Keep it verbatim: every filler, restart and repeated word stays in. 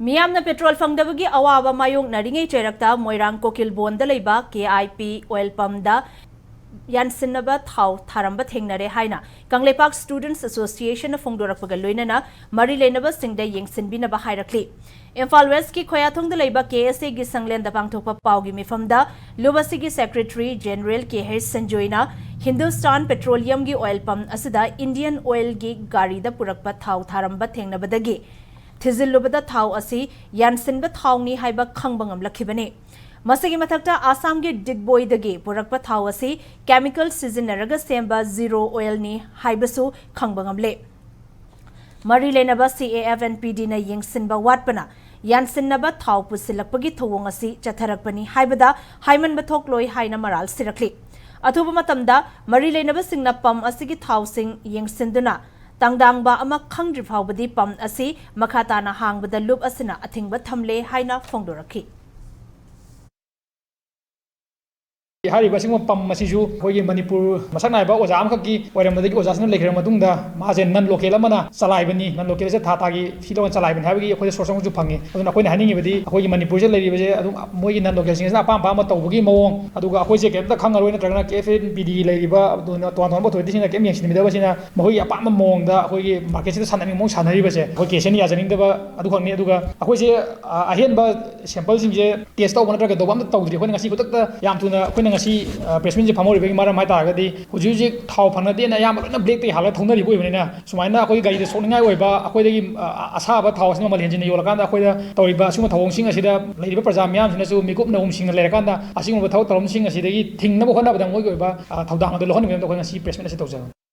ꯃꯤꯌꯥꯝꯅ ꯄꯦꯇ꯭ꯔꯣꯜ ꯐꯪꯗꯕꯒꯤ ꯑꯋꯥꯕ ꯃꯥꯌꯣꯛꯅꯔꯤꯉꯩ ꯆꯩꯔꯛꯇ ꯃꯣꯏꯔꯥꯡ ꯀꯣꯀꯤꯜꯕꯣꯟꯗ ꯂꯩꯕ ꯀꯦ ꯑꯥꯏ ꯄꯤ ꯑꯣꯏꯜ ꯄꯝꯗ ꯌꯥꯟꯁꯤꯟꯅꯕ ꯊꯥꯎ ꯊꯥꯔꯝꯕ ꯊꯦꯡꯅꯔꯦ ꯍꯥꯏꯅ ꯀꯪꯂꯩꯄꯥꯛ ꯁ꯭ꯇꯨꯗꯦꯟꯠꯁ ꯑꯦꯁꯣꯁꯤꯌꯦꯁꯟꯅ ꯐꯣꯡꯗꯣꯔꯛꯄꯒ ꯂꯣꯏꯅꯅ ꯃꯔꯤ ꯂꯩꯅꯕꯁꯤꯡꯗ ꯌꯦꯡꯁꯤꯟꯕꯤꯅꯕ ꯍꯥꯏꯔꯛꯂꯤ꯫ ꯏꯝꯐꯥꯜ ꯋꯦꯁ꯭ꯠꯀꯤ ꯈꯣꯌꯥꯊꯣꯡꯗ ꯂꯩꯕ ꯀꯦ ꯑꯦꯁ ꯑꯦꯒꯤ ꯁꯪꯂꯦꯟꯗ ꯄꯥꯡꯊꯣꯛꯄ ꯄꯥꯎꯒꯤ ꯃꯤꯐꯝꯗ ꯂꯨꯞ ꯑꯁꯤꯒꯤ ꯁꯦꯀ꯭ꯔꯦꯇꯔꯤ ꯖꯦꯅꯔꯦꯜ ꯀꯦ ꯍꯩꯆ ꯁꯟꯖꯣꯏꯅ ꯍꯤꯟꯗꯨꯁꯇꯥꯟ ꯄꯦꯇ꯭ꯔꯣꯂꯤꯌꯝꯒꯤ ꯑꯣꯏꯜ ꯄꯝ ꯑꯁꯤꯗ ꯏꯟꯗꯤꯌꯟ ꯑꯣꯏꯜꯒꯤ ꯒꯥꯔꯤꯗ ꯄꯨꯔꯛꯄ ꯊꯥꯎ ꯊꯥꯔꯝꯕ ꯊꯦꯡꯅꯕꯗꯒꯤ ꯊꯤꯖꯤꯜꯂꯨꯕꯗ ꯊꯥꯎ ꯑꯁꯤ ꯌꯥꯟꯁꯤꯟꯕ ꯊꯥꯎꯅꯤ ꯍꯥꯏꯕ ꯈꯪꯕ ꯉꯝꯂꯛꯈꯤꯕꯅꯤ꯫ ꯃꯁꯤꯒꯤ ꯃꯊꯛꯇ ꯑꯁꯥꯝꯒꯤ ꯗꯤꯒꯕꯣꯏꯗꯒꯤ ꯄꯨꯔꯛꯄ ꯊꯥꯎ ꯑꯁꯤ ꯀꯦꯃꯤꯀꯦꯜ ꯁꯤꯖꯤꯟꯅꯔꯒ ꯁꯦꯝꯕ ꯖꯤꯔꯣ ꯑꯣꯏꯜꯅꯤ ꯍꯥꯏꯕꯁꯨ ꯈꯪꯕ ꯉꯝꯂꯦ꯫ ꯃꯔꯤ ꯂꯩꯅꯕ ꯁꯤ ꯑꯦ ꯑꯦꯐ ꯑꯦꯟ ꯄꯤ ꯗꯤꯅ ꯌꯦꯡꯁꯤꯟꯕ ꯋꯥꯠꯄꯅ ꯌꯥꯟꯁꯤꯟꯅꯕ ꯊꯥꯎ ꯄꯨꯁꯤꯜꯂꯛꯄꯒꯤ ꯊꯧꯑꯣꯡ ꯑꯁꯤ ꯆꯠꯊꯔꯛꯄꯅꯤ ꯍꯥꯏꯕꯗ ꯍꯥꯏꯃꯟꯕ ꯊꯣꯛꯂꯣꯏ ꯍꯥꯏꯅ ꯃꯔꯥꯜ ꯁꯤꯔꯛꯂꯤ꯫ ꯑꯊꯨꯕ ꯃꯇꯝꯗ ꯃꯔꯤ ꯂꯩꯅꯕꯁꯤꯡꯅ ꯄꯝ ꯑꯁꯤꯒꯤ ꯊꯥꯎꯁꯤꯡ ꯌꯦꯡꯁꯤꯟꯗꯨꯅ ꯇꯥꯡꯗꯥꯡꯕ ꯑꯃ ꯈꯪꯗ꯭ꯔꯤ ꯐꯥꯎꯕꯗꯤ ꯄꯝ ꯑꯁꯤ ꯃꯈꯥ ꯇꯥꯅ ꯍꯥꯡꯕꯗ ꯂꯨꯞ ꯑꯁꯤꯅ ꯑꯊꯤꯡꯕ ꯊꯝꯂꯦ ꯍꯥꯏꯅ ꯐꯣꯡꯗꯣꯔꯛꯈꯤ꯫ ꯍꯥꯏꯔꯤꯕ ꯑꯁꯤꯒꯨꯝꯕ ꯄꯝ ꯑꯁꯤꯁꯨ ꯑꯩꯈꯣꯏꯒꯤ ꯃꯅꯤꯄꯨꯔ ꯃꯁꯛ ꯅꯥꯏꯕ ꯑꯣꯖꯥ ꯑꯃꯈꯛꯀꯤ ꯑꯣꯏꯔꯝꯕꯗꯒꯤ ꯑꯣꯖꯥꯁꯤꯅ ꯂꯩꯈ꯭ꯔ ꯃꯇꯨꯡꯗ ꯃꯥꯁꯦ ꯅꯟ ꯂꯣꯀꯦꯜ ꯑꯃꯅ ꯆꯂꯥꯏꯕꯅꯤ, ꯅꯟ ꯂꯣꯀꯦꯜꯁꯦ ꯊꯥ ꯊꯥꯒꯤ ꯐꯤ ꯂꯧꯔ ꯆꯂꯥꯏꯕꯅꯤ ꯍꯥꯏꯕꯒꯤ ꯑꯩꯈꯣꯏꯗ ꯁꯣꯔꯁ ꯑꯃꯁꯨ ꯐꯪꯉꯤ꯫ ꯑꯗꯨꯅ ꯑꯩꯈꯣꯏꯅ ꯍꯥꯏꯅꯤꯡꯉꯤꯕꯗꯤ ꯑꯩꯈꯣꯏꯒꯤ ꯃꯅꯤꯄꯨꯔꯁꯤꯗ ꯂꯩꯔꯤꯕꯁꯦ ꯑꯗꯨꯝ ꯃꯣꯏꯒꯤ ꯅꯟ ꯂꯣꯀꯦꯜꯁꯤꯡꯁꯤꯅ ꯑꯄꯥꯝ ꯑꯄꯥꯝꯕ ꯇꯧꯕꯒꯤ ꯃꯑꯣꯡ, ꯑꯗꯨꯒ ꯑꯩꯈꯣꯏꯁꯦ ꯀꯩꯝꯇ ꯈꯪꯉꯔꯣꯏ, ꯅꯠꯇ꯭ꯔꯒꯅ ꯀꯦ ꯑꯦꯐ ꯑꯦꯟ ꯄꯤ ꯗꯤ ꯂꯩꯔꯤꯕ ꯑꯗꯨꯅ ꯇꯣꯉꯥꯟ ꯇꯣꯉꯥꯟꯕ ꯑꯣꯊꯣꯔꯤꯇꯤꯁꯤꯡꯅ ꯀꯩꯝ ꯌꯦꯡꯁꯤꯟꯕꯤꯗꯕꯁꯤꯅ ꯃꯈꯣꯏꯒꯤ ꯑꯄꯥꯝꯕ ꯃꯑꯣꯡꯗ ꯑꯩꯈꯣꯏꯒꯤ ꯃꯥꯔꯀꯦꯠꯁꯤꯗ ꯁꯥꯟꯅꯅꯤꯡꯕ ꯃꯑꯣꯡ ꯁꯥꯟꯅꯔꯤꯕꯁꯦ ꯑꯩꯈꯣꯏ ꯀꯦ ꯑꯦꯁ ꯑꯦꯅ ꯌꯥꯖꯅꯤꯡꯗꯕ ꯑꯗꯨꯈꯛꯅꯤ꯫ ꯑꯗꯨꯒ ꯑꯩꯈꯣꯏꯁꯦ, ꯑ, ꯑꯍꯦꯟꯕ ꯁꯦꯝꯄꯜꯁꯤꯡꯁꯦ ꯇꯦꯁ ꯇꯧꯕ ꯅꯠꯇ꯭ꯔꯒ ꯀꯩꯗꯧꯕ ꯑꯝꯇ ꯇꯧꯗ꯭ꯔꯤ꯫ ꯑꯩꯈꯣꯏꯅ ꯉꯁꯤ ꯈꯨꯗꯛꯇ ꯌꯥꯝ ꯊꯨꯅ ꯑꯩꯈꯣꯏꯅ ꯉꯁꯤ, ꯑ, ꯄ꯭ꯔꯦꯁ ꯃꯤꯠꯁꯦ ꯐꯝꯍꯧꯔꯤꯕꯒꯤ ꯃꯔꯝ ꯍꯥꯏ ꯇꯥꯔꯒꯗꯤ ꯍꯧꯖꯤꯛ ꯍꯧꯖꯤꯛ ꯊꯥꯎ ꯐꯪꯅꯗꯦꯅ ꯑꯌꯥꯝꯕ ꯂꯣꯏꯅ ꯕ꯭ꯂꯦꯛꯇꯒꯤ ꯍꯥꯜꯂꯒ ꯊꯧꯅꯔꯤꯕ ꯑꯣꯏꯕꯅꯤꯅ, ꯁꯨꯃꯥꯏꯅ ꯑꯩꯈꯣꯏꯒꯤ ꯒꯥꯔꯤꯗ ꯁꯣꯛꯅꯤꯡꯉꯥꯏ ꯑꯣꯏꯕ, ꯑꯩꯈꯣꯏꯗꯒꯤ, ꯑ, ꯑꯁꯥꯕ ꯊꯥꯎ ꯑꯁꯤꯅ ꯃꯃꯜ ꯍꯦꯟꯖꯤꯟꯅ ꯌꯣꯜꯂꯀꯥꯟꯗ ꯑꯩꯈꯣꯏꯗ ꯇꯧꯔꯤꯕ ꯑꯁꯤꯒꯨꯝꯕ ꯊꯧꯑꯣꯡꯁꯤꯡ ꯑꯁꯤꯗ ꯂꯩꯔꯤꯕ ꯄ꯭ꯔꯖꯥ ꯃꯤꯌꯥꯝꯁꯤꯅꯁꯨ ꯃꯤꯀꯨꯞ ꯅꯍꯨꯝꯁꯤꯡꯅ ꯂꯩꯔꯀꯥꯟꯗ ꯑꯁꯤꯒꯨꯝꯕ ꯊꯕꯛ ꯊꯧꯔꯝꯁꯤꯡ ꯑꯁꯤꯗꯒꯤ ꯊꯤꯡꯅꯕ ꯍꯣꯠꯅꯕꯗ ꯃꯣꯏꯒꯤ ꯑꯣꯏꯕ, ꯑ, ꯊꯧꯗꯥꯡ ꯑꯗꯨ ꯂꯧꯍꯟꯅꯤꯡꯕꯒꯤꯗꯃꯛꯇ ꯑꯩꯈꯣꯏ ꯉꯁꯤ ꯄ꯭ꯔꯦꯁ ꯃꯤꯠ ꯑꯁꯤ ꯇꯧꯖꯕꯅꯤ꯫